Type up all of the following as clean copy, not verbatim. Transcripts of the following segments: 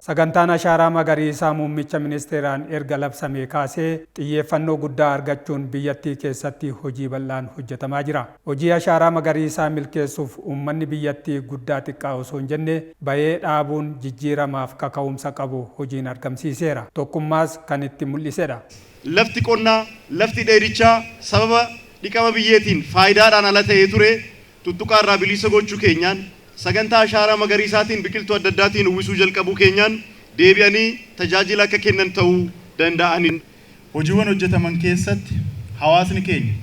Sagantaan Ashaaraa Magariisaa Muummicha Ministeeraan erga labsamee kaasee xiyyeeffannoo guddaa argachuun biyyattii keessatti hojii bal'aan hojjetamaa jira. Hojii Ashaaraa Magariisaa milkeessuuf uummanni biyyattii guddaa xiqqaa osoo hin jenne ba'ee dhaabuun jijjiiramaaf kaka'umsa qabu hojiin argamsiiseera. Tokkummaas kan itti mul'isedha. Lafti qonnaa, lafti dheedichaa sababa dhiqama biyyeetiin faayidaadhaan ala ta'ee ture tuttuqaa irraa biliisa gochuu keenyaan, sagantaa ashaaraa magariisaatiin biqiltuu adda addaatiin uwwisuu jalqabuu keenyaan deebi'anii tajaajila akka kennan ta'uu danda'anii. Hojiiwwan hojjetaman keessatti hawaasni keenya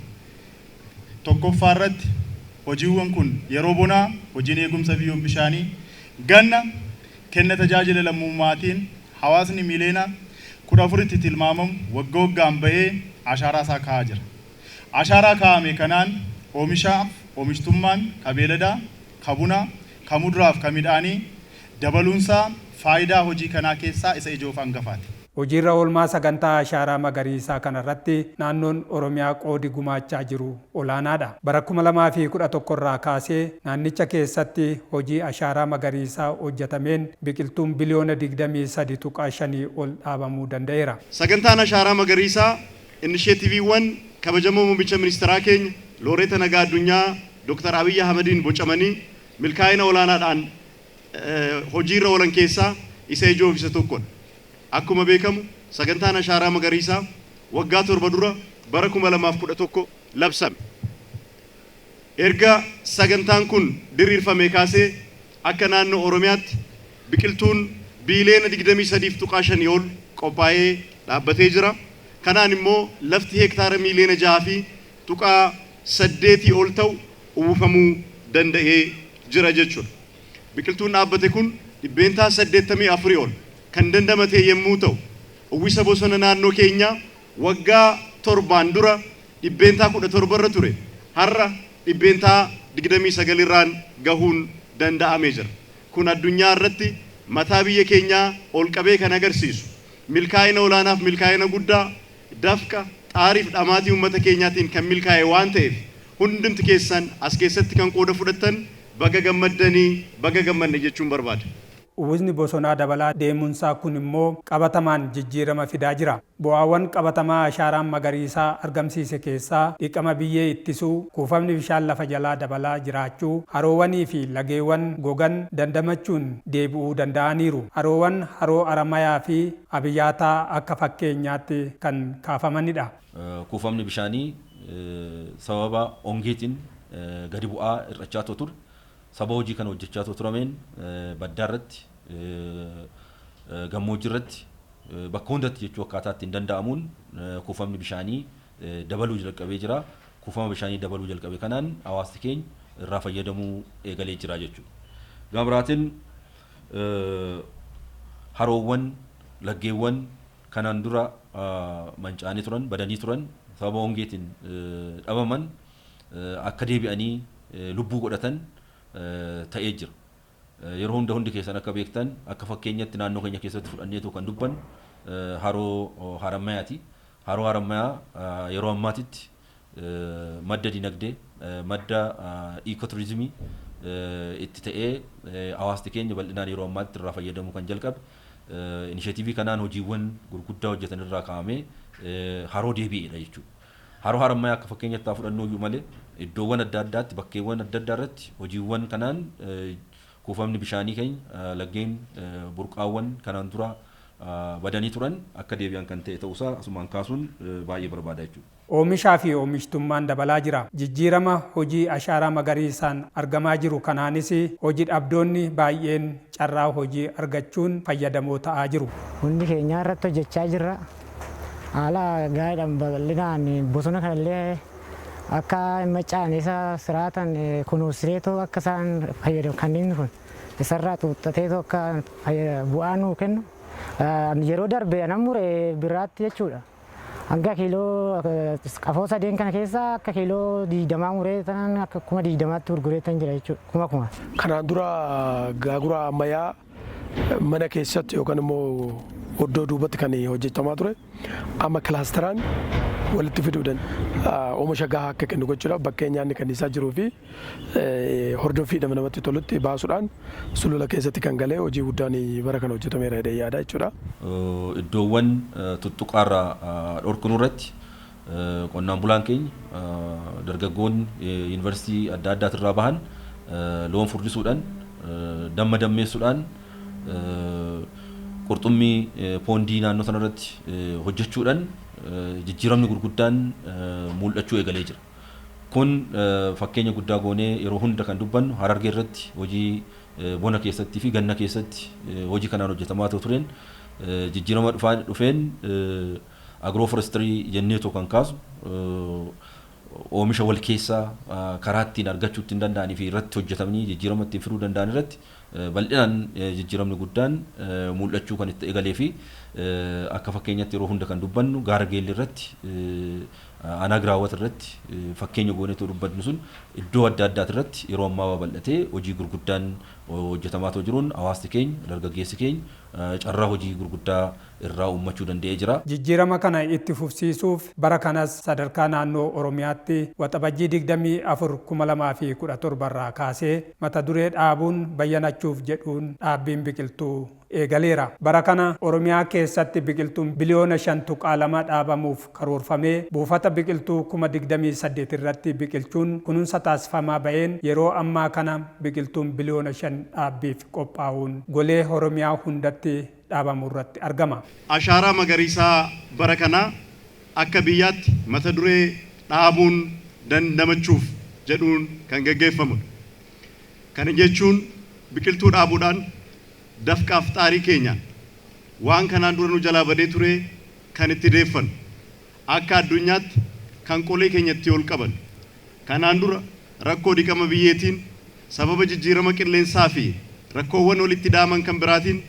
tokkoffaarratti hojiiwwan kun yeroo bonaa hojiin eegumsa biyyoof bishaanii, ganna kenna tajaajila lammummaatiin hawaasni miiliyoona 14tti tilmaamamu wagga waggaan ba'ee ashaaraasaa kaa'aa jira. Ashaaraa kaa'ame kanaan oomishaaf oomishtummaan ka beeladaa, ka bunaa, ka muduraaf ka midhaanii dabaluunsaa faayidaa hojii kanaa keessaa isa ijoof angafaati. Hojiirra oolmaa sagantaa Ashaaraa Magariisaa kanarratti naannoon Oromiyaa qoodi gumaachaa jiru olaanaadha. Bara 2011 irraa kaasee naannicha keessatti hojii Ashaaraa Magariisaa hojjetameen biqiltuun biliyoona 23.5 ol dhaabamuu danda'eera. Sagantaan Ashaaraa Magariisaa Inisheetiiviiwwan Kabajamoo Muummicha Ministiraa keenya Looreeta Nagaa Addunyaa Dr. Abiyyi Ahmadiin bocamanii milkaa'ina olaanaadhaan hojiirra oolan keessaa isa ijoof isa tokkodha. Akkuma beekamu sagantaan Ashaaraa Magariisaa waggaa 7 dura bara 2011 labsame. Erga sagantaan kun diriirfamee kaasee akka naannoo Oromiyaatti biqiltuun biiliyoona 23.5 ol qophaa'ee dhaabbatee jira. Kanaan immoo lafti heektaara miiliyoona 6 fi tuqaa 8 ol ta'u uwwifamuu danda'ee jira jechuudha. Biqiltuun dhaabbate kun %84 ol kan dandamatee yemmuu ta'u, uwwisa bosona naannoo keenyaa waggaa torbaan dura %17 irra ture har'a %29 irraan gahuun danda'amee jira. Kun addunyaa irratti mataa biyya keenyaa ol qabee kan agarsiisu milkaa'ina olaanaaf milkaa'ina guddaa dafqa, xaariif dhamaatii uummata keenyaatiin kan milkaa'e waan ta'eef hundumti keessan as keessatti kan qooda fudhattan baga gammaddanii, baga gammanne jechuun barbaada. Uwwisni bosonaa dabalaa deemuunsaa kun immoo qabatamaan jijjiirama fidaa jira. Bu'aawwan qabatamaa ashaaraan magariisaa argamsiise keessaa dhiqama biyyee ittisuu, kuufamni bishaan lafa jalaa dabalaa jiraachuu, haroowanii fi lageewwan gogan dandamachuun deebi'uu danda'aniiru. Haroowan Haroo Aramayaa fi Abiyaataa akka fakkeenyaatti kan kaafamanidha. Kuufamni bishaanii sababa hongeetiin gadi bu'aa hir'achaa ture. Saba hojii kana hojjechaa turameen baddaa irratti, gammoojjii irratti, bakka hundatti jechuu akkaataa ittiin danda'amuun kuufamni bishaanii dabaluu jalqabee jira. Kuufama bishaanii dabaluu jalqabe kanaan hawaasni keenya irraa fayyadamuu eegalee jira jechuudha. Gama biraatiin haroowwan, laggeewwan kanaan dura manca'anii turan, badanii turan, sababa hongeetiin dhabaman akka deebi'anii lubbuu godhatan ta'ee jira. Yeroo hunda hundi keessan akka beektan akka fakkeenyatti naannoo keenya keessatti fudhanneetoo kan dubbannu haroo Harammayaati. Haroo Harammayaa yeroo ammaatitti madda dinagdee, madda iikoturizimii itti ta'ee hawaasni keenya bal'inaan yeroo ammaatti irraa fayyadamuu kan jalqabe. Inisheetiivii kanaan hojiiwwan gurguddaa hojjetan irraa ka'amee haroo deebi'eedha jechuudha. Haroo Harammayaa akka fakkeenyatti haa fudhannuu iyyuu malee iddoowwan adda addaatti bakkeewwan adda addaa irratti hojiiwwan kanaan kuufamni bishaanii keenya laggeen burqaawwan kanaan dura badanii turan akka deebi'an kan ta'e ta'uusaa asumaan kaasuun baay'ee barbaada jechuudha. Oomishaa fi oomishtummaan dabalaa jira. Jijjiirama hojii ashaaraa magariisaan argamaa jiru kanaanis hoji dhabdoonni baay'een carraa hojii argachuun fayyadamoo ta'aa jiru. Hundi keenyaa irratti hojjechaa jirra. Haala gaariidhaan babal'inaan bosona kanallee akka hin manca'ane isa siraataan kunuunsineetoo akka isaan fayyadamu kanneen kun isarraa xuuxxateetoo akka bu'aa nuu kennu. Yeroo darbe anan mure biraatti jechuudha. Hanga kiiloo qafoo sadeen kana keessa akka kiiloo 20 muree tanan akka 20,000tti gurguree tan jira jechuudha. Kuma kuma. Kanaan dura gaagura ammayyaa mana keessatti yookaan immoo oddoo duubatti kan hojjetamaa ture. Amma kilaasteraan Walitti fiduudhaan oomisha gahaa akka kennu gochuudhaaf bakkee nyaanni kanniisaa jiruu fi hordoffiidhaan namatti tolutti baasuudhaan sulula keessatti kan galee hojii guddaan bara kana hojjetameera jedhee yaada jechuudha. Iddoowwan tuttuqaarraa dhorkinu irratti qonnaan bulaan keenya, dargaggoonni yuunivarsiitii adda addaatirraa bahan loon furdisuudhaan, damma dammeessuudhaan, qurxummii pondii naannoo sanarratti hojjechuudhaan jijjiiramni gurguddaan mul'achuu eegalee jira. Kun fakkeenya guddaa goonee yeroo hunda kan dubbannu Harargee irratti hojii bona keessatti fi ganna keessatti hojii kanaan hojjetamaa tureen jijjiirama dhufeen agroforestry jenneetoo kan kaasu oomisha wal keessaa karaa ittiin argachuu ittiin danda'anii fi irratti hojjetamanii jijjiirama ittiin fiduu danda'an irratti bal'inaan jijjiiramni guddaan mul'achuu kan itti eegalee fi akka fakkeenyatti yeroo hunda kan dubbannu Gaara Geelli irratti, aanaa Giraawwat irratti fakkeenya gooneetoo dubbannu sun iddoo adda addaati irratti yeroo ammaa babal'atee hojii gurguddaan hojjetamaa jiruun hawaasni keenya, dargaggeessi keenya carraa hojii gurguddaa irraa uummachuu danda'ee jira. Jijjiirama kana itti fufsiisuuf bara kanas sadarkaa naannoo Oromiyaatti Waxabajjii 24, 2017 irraa kaasee mata duree "Dhaabuun bayyanachuuf" jedhuun dhaabbiin biqiltuu eegaleera. Bara kana Oromiyaa keessatti biqiltuun biliyoona 5.2 dhaabamuuf karoorfamee buufata biqiltuu 28,000 irratti biqilchuun kunuunsa taasifamaa ba'een yeroo ammaa kana biqiltuun biliyoona 5 dhaabbiif qophaa'uun golee Oromiyaa hundatti dhaabamuu irratti argama. Ashaaraa magariisaa bara kanaa akka biyyaatti mata duree "Dhaabuun dandamachuuf" jedhuun kan geggeeffamudha. Kana jechuun biqiltuu dhaabuudhaan dafqaaf xaarii keenyaan waan kanaan dura nu jalaa badee ture kan itti deeffannu, akka addunyaatti kan qolee keenyatti ol qaban, kanaan dura rakkoo dhiqama biyyeetiin, sababa jijjiirama qilleensaa fi rakkoowwan walitti daaman kan biraatiin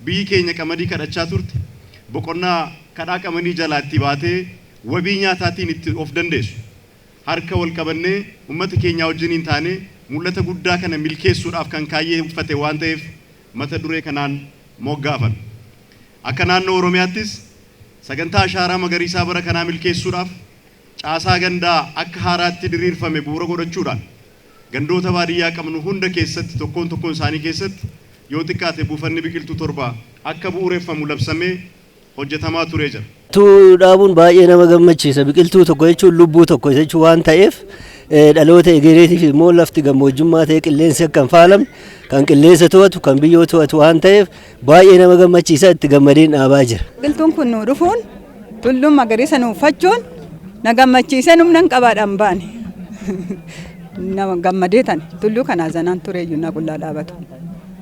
biyyi keenya qamadii kadhachaa turte, boqonnaa kadhaa qamadii jalaa itti baatee wabii nyaataatiin itti of dandeessu, harka wal qabannee uummata keenya wajjiniin taanee mul'ata guddaa kana milkeessuudhaaf kan kaayyeffate waan ta'eef mata duree kanaan moggaafame. Akka naannoo Oromiyaattis sagantaa ashaaraa magariisaa bara kanaa milkeessuudhaaf caasaa gandaa akka haaraatti diriirfame bu'uura godhachuudhaan gandoota baadiyyaa qabnu hunda keessatti, tokkoon tokkoon isaanii keessatti yoo xiqqaate buufanni biqiltuu torba akka bu'uureffamu labsamee hojjetamaa turee jira. Biqiltuu dhaabuun baay'ee nama gammachiisa. Biqiltuu tokko jechuun lubbuu tokko jechuu waan ta'eef, dhaloota egereetiif immoo lafti gammoojjummaa ta'e qilleensi akka hin faalamne kan qilleensa to'atu, kan biyyoo to'atu waan ta'eef baay'ee nama gammachiisa, itti gammadeen dhaabaa jira. Biqiltuun kun nu dhufuun, tulluun magariisa nu uffachuun na gammachiisee humna qabaadhaan baane. Nama gammadee tani tulluu kanaa zanaan tureeyyuu na qullaa dhaabatu.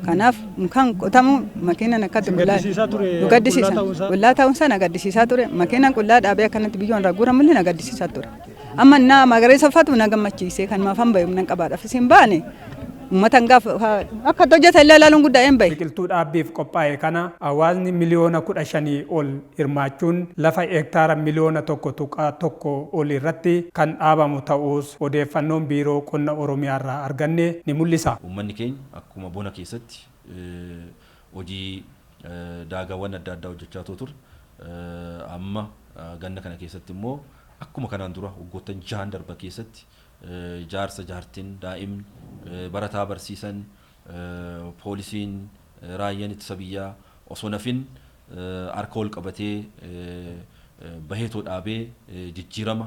Kanaaf mukaan qotamu makiinaan akkatti qullaa nu gaddisiisa. Qullaa ta'uunsaa na gaddisiisaa ture. Makiinaan qullaa dhaabee akkanatti biyyoon irraa guuramullee na gaddisiisaa ture. Amma na magariisa uffatu na gammachiisee kan maafan bahe humna qabaadhaaf isin baane uummata gaafa akka hojjetan illee ilaaluun guddaa hin bahe. Biqiltuu dhaabbiif qophaa'e kana hawaasni miliyoona 15 ol hirmaachuun lafa hektaara miliyoona 1.1 ol irratti kan dhaabamu ta'us odeeffannoon Biiroo Qonna Oromiyaa irraa arganne ni mul'isa. Uummanni keenya akkuma bona keessatti hojii daagaawwan adda addaa hojjechaa ture, amma ganna kana keessatti immoo akkuma kanaan dura waggoottan 6n darban keessatti jaarsa, jaartiin, daa'imni, barataa, barsiisan, poolisiin, raayyaan ittisa biyyaa osoo nafin harka ol qabatee baheetoo dhaabee jijjiirama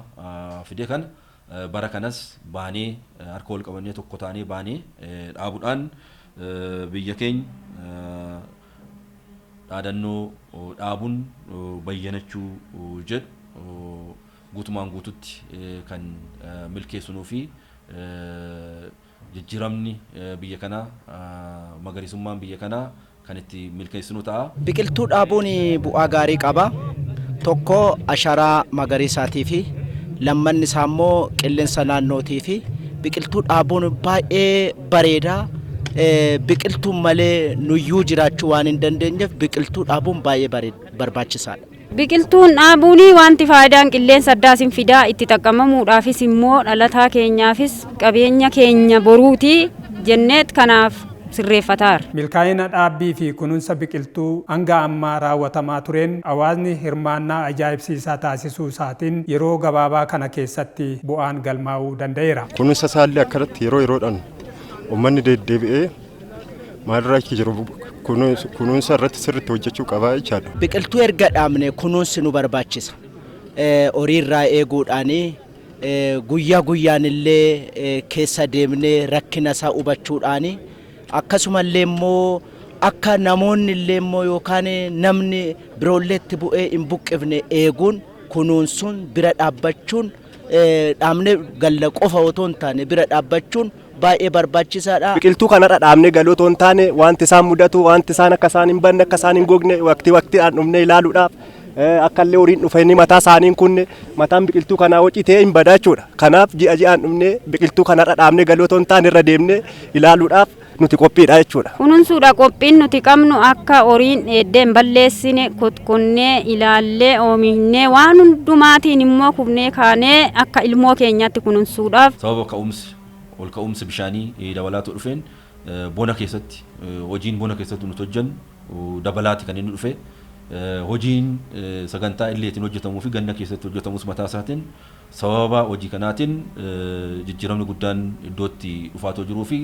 fide kana bara kanas baanee harka ol qabannee tokko taanee baanee dhaabuudhaan biyya keenya dhaadannoo "Dhaabuun bayyanachuu" jedhu guutumaan guututti kan milkeessinuu fi jijjiiramni biyya kanaa, magariisummaan biyya kanaa kan itti milkeessinu ta'a. Biqiltuu dhaabuun bu'aa gaarii qaba. Tokko ashaaraa magariisaatii fi lammanni isaa immoo qilleensa naannootii fi biqiltuu dhaabuun baay'ee bareedaa. Biqiltuun malee nuyyuu jiraachuu waan hin dandeenyeef biqiltuu dhaabuun baay'ee barbaachisaadha. Biqiltuun dhaabuun wanti faayidaan qilleensa addaas hin fidaa, itti xaqqamamuudhaafis immoo dhalataa keenyaafis qabeenya keenya boruuti jenneet kanaaf. sirreeffataara. Milkaa'ina dhaabbii fi kunuunsa biqiltuu hanga ammaa raawwatamaa tureen hawaasni hirmaannaa ajaa'ibsiisaa taasisuu isaatiin yeroo gabaabaa kana keessatti bu'aan galmaa'uu danda'eera. Kunuunsa isaallee akkanatti yeroo yeroodhaan uummanni deddeebi'ee maalirraa akka jiru kunuunsa irratti sirriitti hojjechuu qabaa jechaadha. Biqiltuu erga dhaabne kunuunsi nu barbaachisa. Horii irraa eeguudhaani guyyaa guyyaan illee keessa deemnee rakkina isaa hubachuudhaani akkasumallee immoo akka namoonni illee immoo yookaan namni biroollee itti bu'ee hin buqqifne eeguun kunuunsuun bira dhaabbachuun dhaabnee galla qofa otoo hin taane bira dhaabbachuun baay'ee barbaachisaadha. Biqiltuu kanarra dhaabnee galuu otoo hin taane wanti isaan mudatu, wanti isaan akka isaan hin banne, akka isaan hin gogne waqtii waqtiidhaan dhufnee ilaaluudhaaf, akka illee horiin dhufanii mataa isaanii hin kunne, mataan biqiltuu kanaa hocitee hin badaa jechuudha. Kanaaf ji'a ji'aan dhufnee biqiltuu kanarra dhaabnee galuu otoo hin taane irra deemnee ilaaluudhaaf nuti qophiidha jechuudha. Kunuunsuudha qophiin nuti qabnu akka horiin dheeddee hin balleessine kotkonnee ilaallee oomishnee waan hundumaatiin immoo kufnee kaanee akka ilmoo keenyaatti kunuunsuudhaaf. Sababa ka'umsi ol ka'umsi bishaanii dabalaatu dhufeen bona keessatti hojiin bona keessatti nuti hojjennu dabalaati kan inni dhufe. Hojiin sagantaa illeetiin hojjetamuu fi ganna keessatti hojjetamus mataa isaatiin sababa hojii kanaatiin jijjiiramni guddaan iddootti dhufaatoo jiruu fi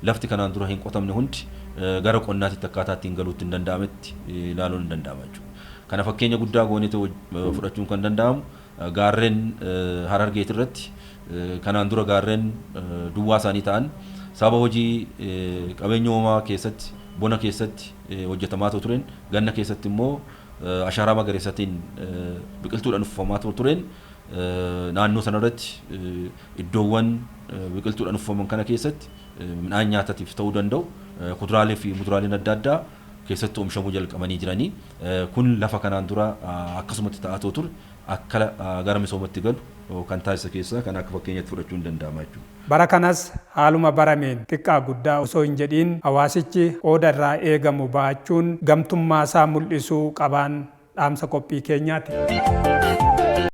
lafti kanaan dura hin qotamne hundi gara qonnaatitti akkaataa ittiin galuutti hin danda'ametti ilaaluun hin danda'ama jechuudha. Kana fakkeenya guddaa gooneetoo fudhachuun kan danda'amu gaarreen Harargeet irratti kanaan dura gaarreen duwwaa isaanii ta'an sababa hojii qabeenya uumamaa keessatti bona keessatti hojjetamaa tureen, ganna keessatti immoo ashaaraa magariisaatiin biqiltuudhaan uffifamaa tureen, naannoo sanarratti iddoowwan biqiltuudhaan uffifaman kana keessatti midhaan nyaatatiif ta'uu danda'u kuduraalee fi muduraaleen adda addaa keessatti oomishamuu jalqabanii jiranii. Kun lafa kanaan dura akkasumatti ta'aa ture akka gara misoomatti galu kan taasisa keessaa kan akka fakkeenyaatti fudhachuun danda'ama jechuudha. Bara kanas haaluma barameen xiqqaa guddaa osoo hin jedhiin hawaasichi qooda irraa eegamu ba'achuun gamtummaa isaa mul'isuu qabaan dhaamsa qophii keenyaati.